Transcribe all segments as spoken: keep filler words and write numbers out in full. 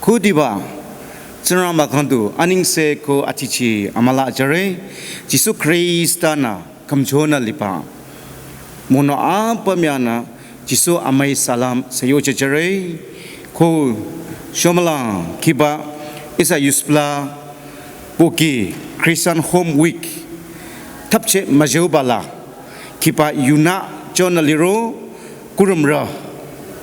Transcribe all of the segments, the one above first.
Khudiba, Tsingrangba kangdu, aningse ko atichi amüla jüre, Jisu Khrista nü khümchonü liba. Mono apümyanü, Jisu amüi salam sü yocheh jüre, ko shomülang khiba, ihsa yuspla, pohki Christian Home Week, thapcheh müjübala, khiba yunü chonü liro, kurümrü,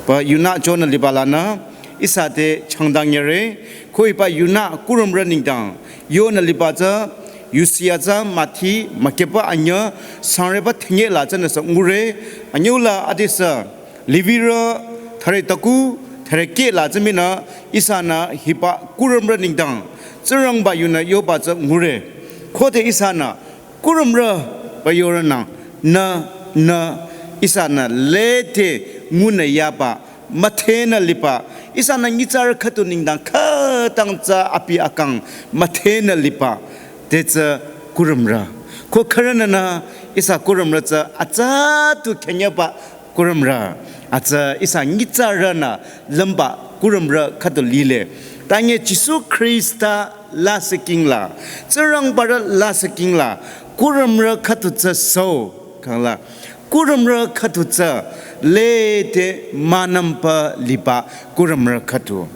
ba yunü chonü libalanü, ihsa te changdang yare, ko hiba yunü kurümrü nengdang, yonü liba tsü, yusi-a tsü, müthi, mükheba anyüh, sangreba thenye la tsünü sü ngure, anyüla adesü, Levirü, thüre taku, thüre keh la tsü mii nü, ihsanü hiba kurümrü nengdang, Tsingrangba yunü yoba tsü ngure, khode ihsanü, kurümrü ba yorünang, nü, nü, ihsanü lede ngunü yaba, müthenü liba, ihsanü nyitsarü khüdu nengdang khütang tsü abi akang müthenü liba, te tsü kurümrü. Ko khürünü nü, ihsa kurümrü tsü atsa tu khenyeba, kurümrü, atsa ihsa nyitsarünü lümba kurümrü khüdu lile. Tanye Jisu Khrista lasih kingla, Tsingrangbarü lasih kingla, kurümrü khüdu tsü so, kangla, kurümrü khüdu tsü, lede münümba liba kurümrü khüdu.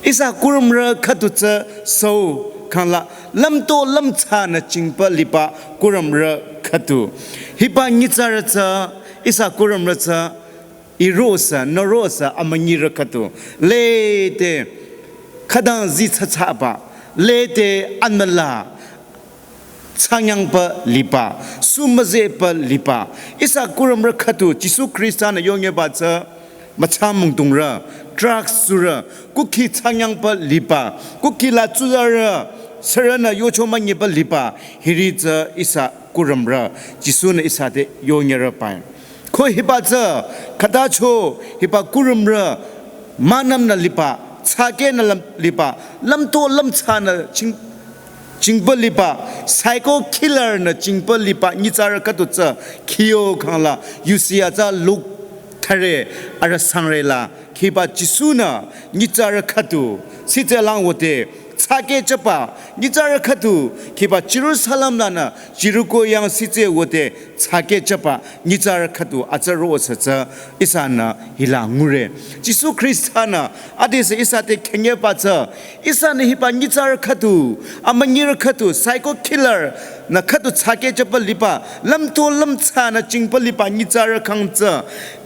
Ihsa kurümrü khüdu tsü so, kangla, lümto lümtsanü chingba liba kurümrü khüdu. Hiba nyitsarü tsü, ihsa kurümrü tsü, irosa, nürosa, amünyirü khüdu. Lede, khüdang zi tsü tsüba. Lede, anüla, tsanyangba liba, sumüzeba liba. Ihsa kurümrü khüdu, Jisu Khrista nü yonyeba tsü, mütsamung dungrü, drugs tsurü, kukhi tsanyangba liba, kukhi la tsuzarü, sürünü yocho münyeba liba, hiri tsü ihsa kurümrü, Jisu nü ihsa te yonyerü pai. Ko hiba tsü, khütacho, hiba kurümrü, münümnü liba, tsükehnü lüm-, liba, lümto lümtsanü ching-, chingba liba, psycho killer nü chingba liba, nyitsarü khüdu tsü, khiyo kangla, yusi-a tsü luk thüre, arüh sangre la, khiba Jisu nü, nyitsarü khüdu, sitse lang wote, tsükehchaba, nyitsarü khüdu, khiba Jerusalem lanü, Jeriko yang sitse wote, tsükehchaba, nyitsarü khüdu, atsa rosa tsü, ihsanü, hila ngure. Jisu Khrista nü, adesü ihsa te khenyeba tsü, ihsanü hiba nyitsarü khüdu, amünyirü khüdu, psycho killer, nü khüdu tsükehchaba liba, lümto lümtsanü chingba liba nyitsarü kang tsü,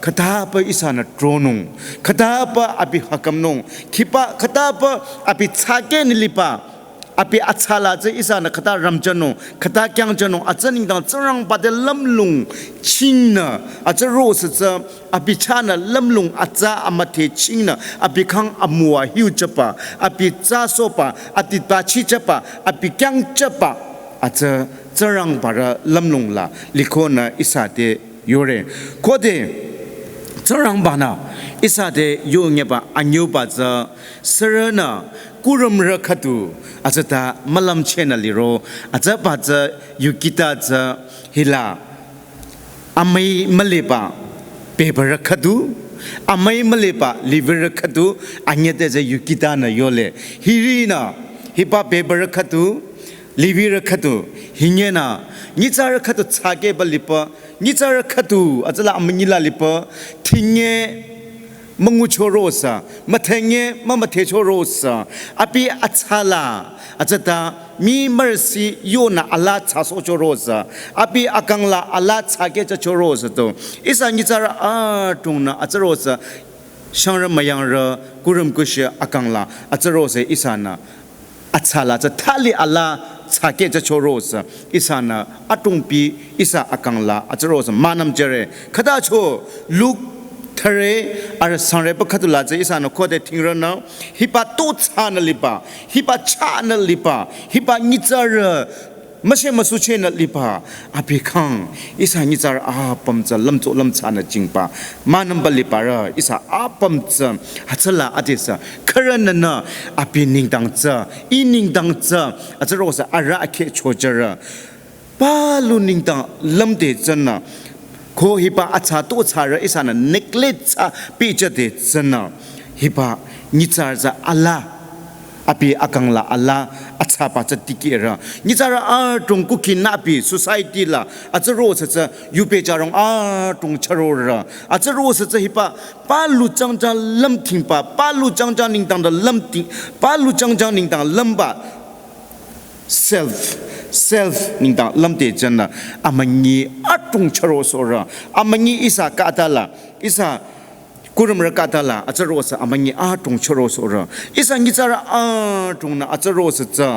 khütaba ihsanü tronung, khütaba abi hakamnung, khiba khütaba abi tsükehnü liba, abi atsa la tsü ihsanü khüta ramjünung, khüta kyangjünung, atsa nengdang Tsingrangba te lümlong chingnü, atsa rosa tsü, abi chahnü lümlong atsa amüdhe chingnü, abi kang amüwa hiuchaba, abi tsü soba, abi bachichaba, abi kyangjaba, atsa Tsingrangbarü lümlong la, likhonü ihsa te yore. Khode, Tsingrangba nü, ihsa te yonyeba anyüba tsü, sürünü, kurümrü khüdu, atsa ta mülümchehnü liro, atsaba tsü, yukita tsü, hila, amüi müliba, bebürü khüdu, amüi müliba, Levirü khüdu, anyüte tsü yukita nü yole. Hirinü, hiba bebürü khüdu, Levirü khüdu, hinyenü, nyitsarü khüdu tsükehba liba, nyitsarü khüdu, atsala amünyila liba, thinye müngucho rosa, müthenye mümüdhecho rosa, abi atsa la, atsa ta, mii mercy yonü ala tsüsohcho rosa, abi akang la ala tsükehchehcho rosa to, ihsa nyitsarü adrongnü atsa rosa, shangrü müyangrü, kurüm kushi akang la, atsa rosa ihsanü, atsa la tsü thali ala tsükehchehcho rosa, ihsanü adrongpi ihsa akang la atsa rosa münümjüre. Khütacho luk thüre arüh sangreba khüdu la tsü ihsanü khode thingrünü, hiba to tsünü liba, hiba chahnü liba, hiba nyitsarü, müshe müsuchehnü liba, abi kang, ihsa nyitsarü apüm tsü lümtso lümtsanü chingba, münümba libarü, ihsa apüm tsü, hütsüla adesü, khürünü nü, abi nengdang tsü, ih nengdang tsü, atsa rosa arüh akheh chojürü. Palu nengdang lümde tsünü, ko hiba atsa to tsürü ihsanü neglect tsü pehjüde tsünü, hiba nyitsarü tsü ala Abi akang la ala atsaba tsü dikehrü. Nyitsarü adrong kuki nü abi society la atsüro sü tsü yube jarong adrong chürorü. Atsüro sü tsü hiba palu jangjang lümthingba, palu jangjang nengdang da lümthing, palu jangjang nengdang lümba. Self, self nengdang lümde jünü amünyi adrong chürosohrü. Amünyi ihsa khüta la, ihsa kurümrü khüta la, atsüro sü amünyi adrong chürosohrü. Ihsa nyitsarü adrongnü atsüro sü tsü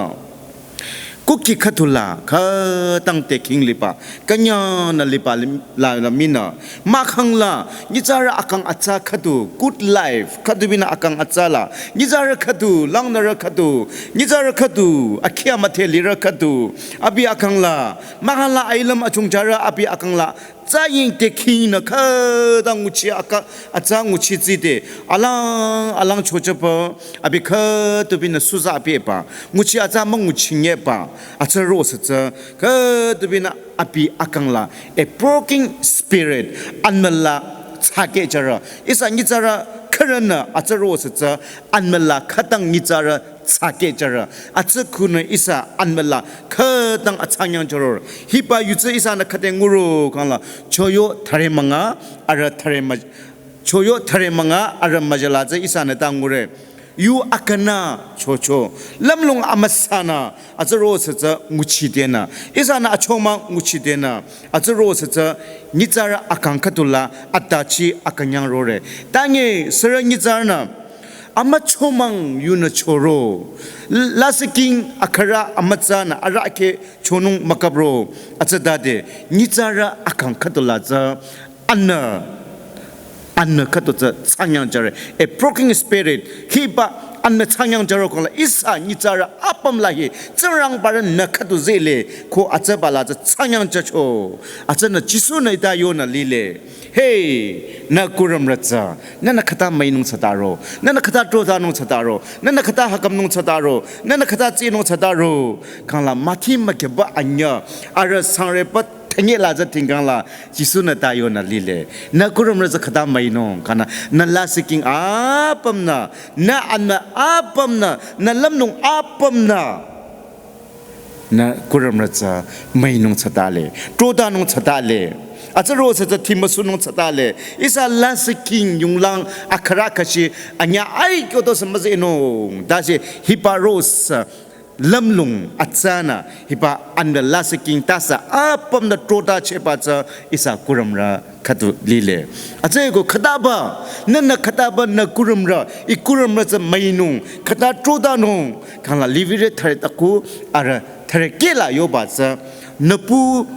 kuki khüdu la khütang te king liba, künyangnü liba lim-, la, la minü. Mahkhang la, nyitsarü akang atsa khüdu, good life, khüdu binü akang atsa la. Nyitsarü khüdu, langnürü khüdu, nyitsarü khüdu, akhya müdhe lirü khüdu. Abi akang la, mahkhang la ailüm achungcharü abi akang la. Tsü ying te kingnü khütang nguchi aka, atsa nguchi tside. Alang, alang chochapü, abi khüdu binü suza abi ba. Nguchi atsa münguchi nye ba. Atsüro sü tsü, khüdu binü abi akang la. A broken spirit, anmüla tsakehjürü. Ihsa nyitsarü khürünü atsüro sü tsü, anmüla khütang nyitsarü tsakehjürü. Atsü khunü ihsa anmüla khütang atsangyangjürü. Hiba yu tsü ihsanü khüte nguro khang la. Choyo thüre münga, arüh thüre mü-, choyo thüre münga, arüh müjala tsü ihsanü ta ngure. Yu akhünü chocho. Lümlong amüsanü, atsüro sü tsü nguchidenü. Ihsanü achomang nguchidenü. Atsüro sü tsü nyitsarü akang khüdu la atachi akünyangrore. Tange sürü nyitsarünü amüchomang yunü choro. L-, lasih king akhürü amütsanü arahkheh chonung mükapro. Atsütade nyitsarü akang khüdu la tsü anü, anü khüdu tsü tsangyangjüre. A broken spirit, hiba anü tsangyangjüro khang la ihsa nyitsarü apüm la hi, Tsingrangbarünü khüdu zehle, ko atsüba la tsü tsangyangjücho. Atsünü Jisu-nü hita yonü lile. Hey, nü kurümrü tsü, nünü khüta müinung tsütaro, nünü khüta trotanung tsütaro, nünü khüta hakamnung tsütaro, nünü khüta tsinung tsütaro. Khang la müthi mükeba anyüh, arüh sangreba thünye la tsü tingkang la, Jisu-nü ta yonü lile. Nü kurümrü tsü khüta müinung, khang nü, nü lasih king apümnü, nü anmü apümnü, nü lümlong apümnü. Nü kurümrü tsü müinung tsütale, trotanung tsütale. Atsüro sü tsü thimüsunung tsütale. Ihsa lasih king yunglang akhürü khüshi anyüh ai kyoto sü müzinung. Tase hiba ro sü lümlong atsanü hiba anü lasih king tase apümnü trotachehba tsü ihsa kurümrü khüdu lile. Atsüko khütaba, nünü khütaba nü kurümrü, ih kurümrü tsü müinung, khüta trotanung, khang la livire thüre taku, arüh thüre kehla yoba tsü, nüpu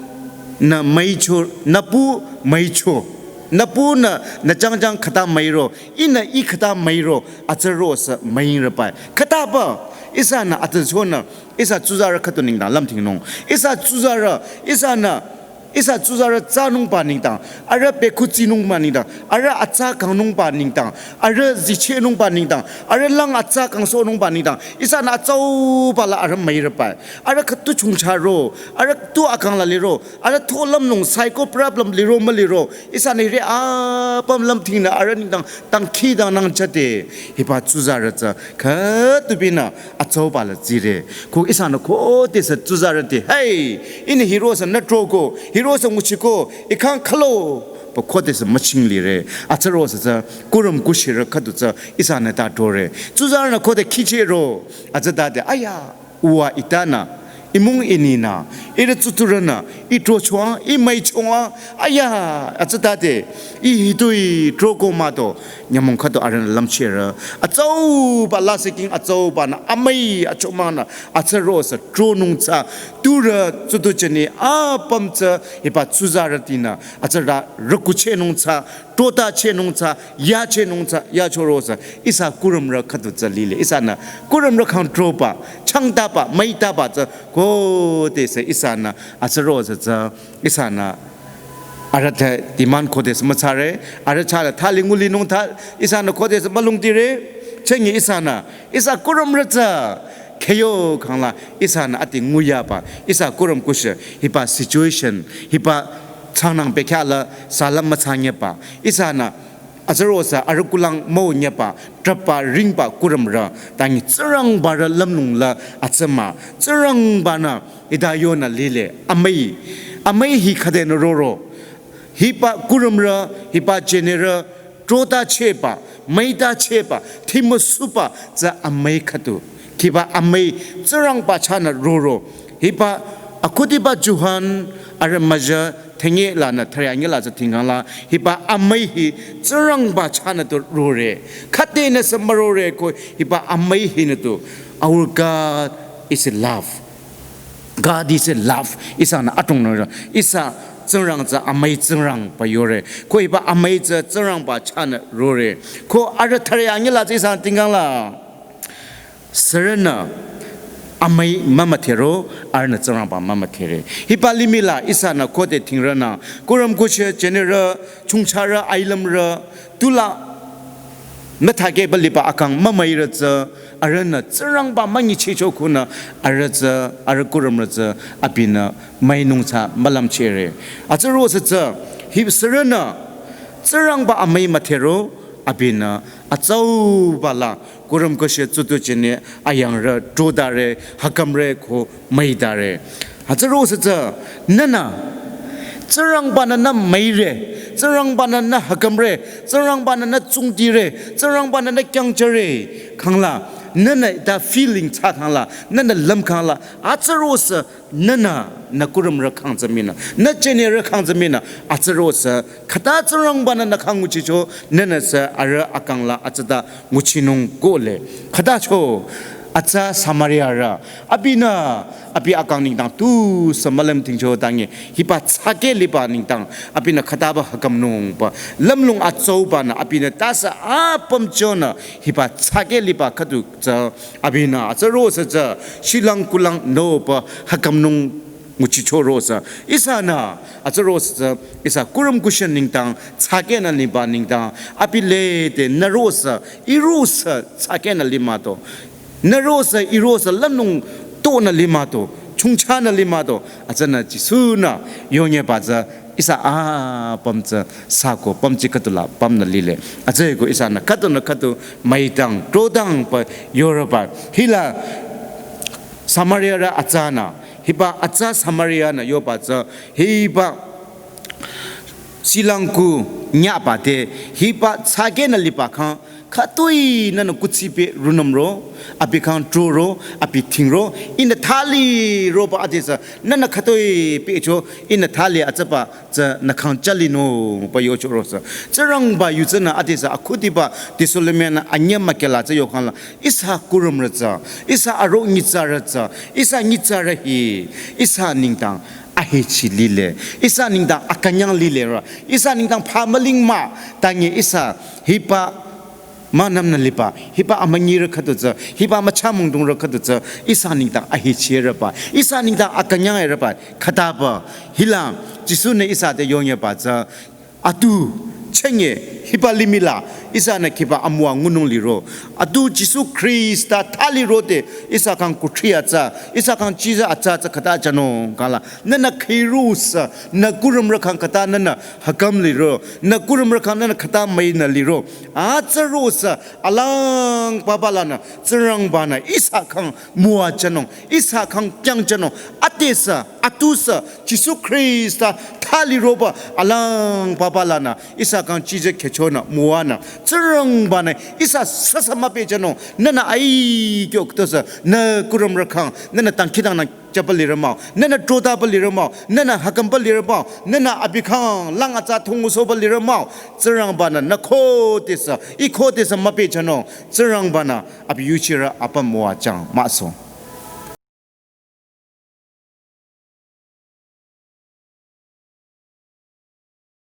nü müicho, nüpu müicho, nüpu nü, nü jangjang khüta müiro, ihnü ih khüta müiro, atsüro sü müingreba. Khütaba, ihsanü atsüchonü, ihsa tsuzarü khüdu nengdang lümthingnung. Ihsa tsuzarü, ihsanü, ihsa tsuzarü tsanungba nengdang, arüh bekhu tsinungba nengdang, arüh atsa kangnungba nengdang, arüh zichehnungba nengdang, arüh lang atsa kangsohnungba nengdang, ihsanü atsauba la arüh müireba. Arüh khütu chungcharo, arüh tu akang la liro, arüh tho lümlong psycho problem liro müliro, ihsanü hiri apüm lümthingnü arüh nengdang dangkhidangnang jüde, hiba tsuzarü tsü, khüdu binü atsauba la tsire. Ko ihsanü khodesü tsuzarü te, hey, ihnü hiro sü nü troko, hiro sü nguchiko, ih khang khülo, pü khodesü müchinglire. Atsüro sü tsü, kurüm kushirü khüdu tsü, ihsanü ta trore. Tsuzarünü khode khichehro, atsütade, aya, uwa itanü, imung ininü, ihrü tsuturünü, ih trochoang, ih müichoang, aya, atsütade, ih hitoi troko mado, nyümong khüdu arühnü lümchehrü. Atsauba lasih king atsaubanü, amüi achomangnü, atsüro sü tronung tsü, turü tsutu jüni, apüm tsü, hiba tsuzarütinü, atsürü rükuchehnung tsü, trotachehnung tsü, yachehnung tsü, yachoro sü, ihsa kurümrü khüdu tsü lile, ihsanü kurümrü khang troba, changtaba, müitaba tsü, khodesü ihsanü, atsüro sü tsü, ihsanü, arüh te demand khodesü mütsare, arüh chala thali ngulinung tha, ihsanü khodesü mülungdire, chengi ihsanü, ihsa kurümrü tsü, kheyo khang la, ihsanü ati nguyaba, ihsa kurüm kushi, hiba situation, hiba changnang bekhyah la, salam mütsangyeba, ihsanü, Atsürosa arükulang müonyüba, trüpba ringba kurümrü, tangi Tsingrangbarü lümlong la atsüma, Tsingrangba-nü ita yonü lile, amüi, amüi hi khüdenü roro, hiba kurümrü, hiba jünirü, trotachehba, müitachehba, thimüsuba tsü amüi khüdu. Hiba amüi Tsingrangba chahnü roro. Hiba akhudiba Johan arüh müjü thengi lanü thüre anyi la tsü tingkangla. Hiba amüi hi Tsingrangba chahnü tu rore. Khüdenü sü mürore ko hiba amüi hinü tu. Our God is love. God is love. Ihsanü atungnü ihsa Tsingrang tsü amüi Tsingrangba yore. Ko hiba amüi tsü Tsingrangba chahnü rore. Ko arüh thüre anyi la tsü ihsanü tingkangla. Sürünü amüi mümüdhero, arühnü Tsingrangba mümüdhere. Hiba limih la ihsanü khode tingrünü, kurüm kuthsi jünirü, chongcharü, ailümrü, tula müthakehba liba akang mümüirü tsü, arühnü Tsingrangba münyichehcho khunü, arüh tsü, arüh kurümrü tsü, abinü müinung tsü mülümchehre. Atsürosa tsü, hi sürünü, Tsingrangba amüi müdhero, abinü, atsauba la, kurüm kuthsi tsutu jüni ayangrü, trotare, hükümre ko müitare. Hütsürosa tsü, nühnü, Tsingrangba-nü nü müire, Tsingrangba-nü nü hükümre, Tsingrangba-nü nü tsungtire, Tsingrangba-nü nü kyangchare, khangla, nühnü ta feeling thsa khangla, nühnü lüm khangla, atsürosa, nühnü, nü kurümrü khang tsü minü, nü jünirü khang tsü minü, atsürosa, khüta Tsingrangba-nü nü khyang nguchicho, nühnü sü arüh akang la atsüta nguchinung kohle. Khütacho, atsa Samariarü, abinü, abi akang nengdang tusü mülümdhingcho tangi, hiba tsakeh liba nengdang, abinü khütaba hükümnungba, lümlong atsaubanü, abinü tasa apüm chonü, hiba tsakeh liba khüdu tsü, abinü, atsürosa tsü, shilang kulang noba hükümnung nguchicho rosa. Ihsanü, atsürosa tsü, ihsa kurüm kuthsi nengdang, tsakehnü liba nengdang, abi lede nürosa, irosa, tsakehnü limüto. Nürosa, irosa, lümlong tonü limüto, chongchanü limüto, atsünü Jisu-nü, yonyeba tsü, ihsa apüm tsü, sako, pümji khüdula, pümnü lile. Atsüko ihsanü, khüdunü khüdu, müidang, trodangba, yoreba. Hila, Samariarü atsanü, hiba atsa Samarianü yoba tsü, hiba shilang ku nyaba te, hiba tsakehnü liba khyang, khütoi nühnü kuthsi pü rungnümro, abi khyang troro, abi dhingro, ihnü thali roba adesü, nühnü khütoi pehcho, ihnü thali atsaba, tsü nü khyang chalinungba yocho rosa. Tsingrangba yutsünü adesü akhudiba Thessalonian anyü mükehla tsü yokhangla. Ihsa kurümrü tsü, ihsa aro nyitsarü tsü, ihsa nyitsarü hi, ihsa nengdang ahechi lile, ihsa nengdang akünyang lile ra, ihsa nengdang pha müling mah, tangi ihsa hiba münümnü liba, hiba amünyirü khüdu tsü, hiba müchamungdongrü khüdu tsü, ihsa nengdang ahechi reba, ihsa nengdang akünyang reba, khütaba, hila, Jisu-nü ihsa te yonyeba tsü, atu, chenge, hiba limih la, ihsanü kiba amüwa ngunung liro, atu Jisu Khrista thali rode, ihsa khyang kuthri atsa, ihsa khyang chiza atsa tsü khüta jünung kala, nühnü khürosü, nü kurümrü khyang khüta nühnü hüküm liro, nü kurümrü khyang nühnü khüta müinü liro. Atsürosa, alang papa lanü, Tsingrangba-nü, ihsa khyang müwa jünung, ihsa khyang kyang jünung, adesü, atusü, Jisu Khrista, thali roba, alang papa lanü, ihsa khyang chiza khehchonü, müwanü, Tsingrangba-nü, ihsa sasa müpeh jünung, nühnü ai kyo ktosü, nü kurümrü khyang, nühnü tangkidang nü chaba lirü mah-o, nühnü trodaba lirü mah-o, nühnü hükümba lirü mah-o, nühnü abi khyang lang atsa thongusohba lirü mah-o, Tsingrangba-nü nü khodesü, ih khodesü müpeh jünung, Tsingrangba-nü abi yuchirü apüm müwa jüng mahso.